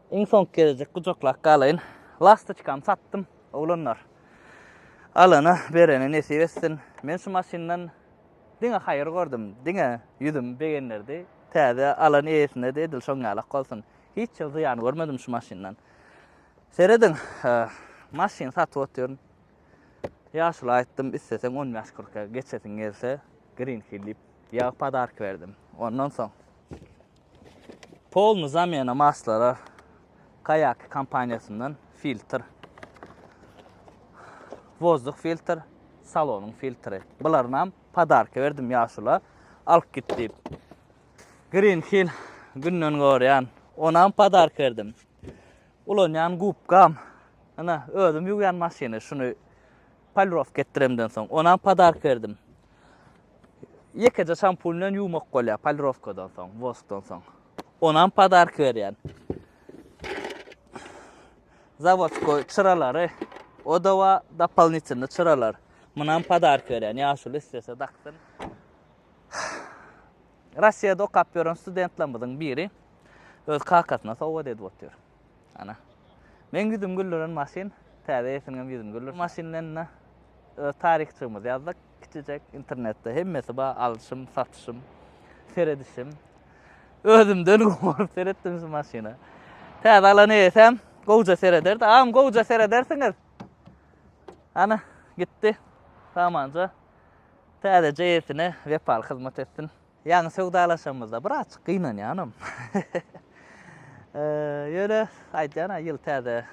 Iň soňky gezejik gujaklap galaýyn. Lastoçkamy satdym, oglanlar. Alana, berene nesip etsin. Men şu maşyndan diňe haýyr gördüm, diňe ýüzüm begendirdi. Täze alan eýesine-de edil şoň ýalak bolsun. Hiç ýyl zyýan görmedim şu maşyndan. Serediň, maşyn satyp otyryn. Ýaşula aýtdym, isleseň 15 kyrka geçesiň gelse, Green Hill diýip, ýag podarka berdim. Ondan soň polny zamena maslara Kayaki kompaniýasyndan filtr. Wozduh filtr, salonyň filtri. Bularynam podarka berdim ýaşula. Alyp git diýip. Green Hill günden gorýan. Onam podarka berdim. Ulanýan gubkam. Ana, özüm ýuwýan maşyny şuny polirowka etdiremden soň onam podarka berdim. Ýekeje şampun bilen ýuwmak bolýar polirowkadan soň, woskdan soň. Onam podarka berýän. Zawodskoý çyralary, o-da bar, dopolinitelnyý çyralar. Munam podarka berýän, ýaşuly islese daksyn. Russiýada okap ýören studentlerimiziň biri öz kakasyna sowgat edip otyr. Ana. Meň ýüzüm güldüren maşyn, täze eýesiniňem ýüzüni güldürsin. Maşyn bilen öz taryhçygymyzy ýazdyk. Kiçijek internetde hemmesi bar, alşym, satyşym, seredişim. Özümden gowy seretdim şu maşyna. Täze alan eýesem gowja serederdi. Agam gowja seredersiňiz. Ana, gitdi. Samanja. Täzeje eýesine wepaly hyzmat etsin. Ýaňy söwdalaşanymyzda birazjyk gynanýanam. Ýöne aýdýan-a ýyl täze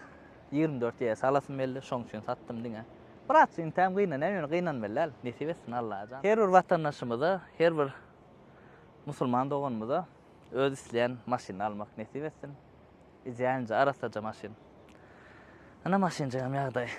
24 ES alasym geldi, şoň üçin satdym diňe. Birazjyk intäm gynanýan, ýöne gynanmaly däl. Nesip etsin Allajan. Her bir watandaşymyza, her bir musulman doganymyza öz isleýän maşynyny almak nesip etsin. Idealnyja, arassaja maşyn. Ine maşynjygam ýagdaýy.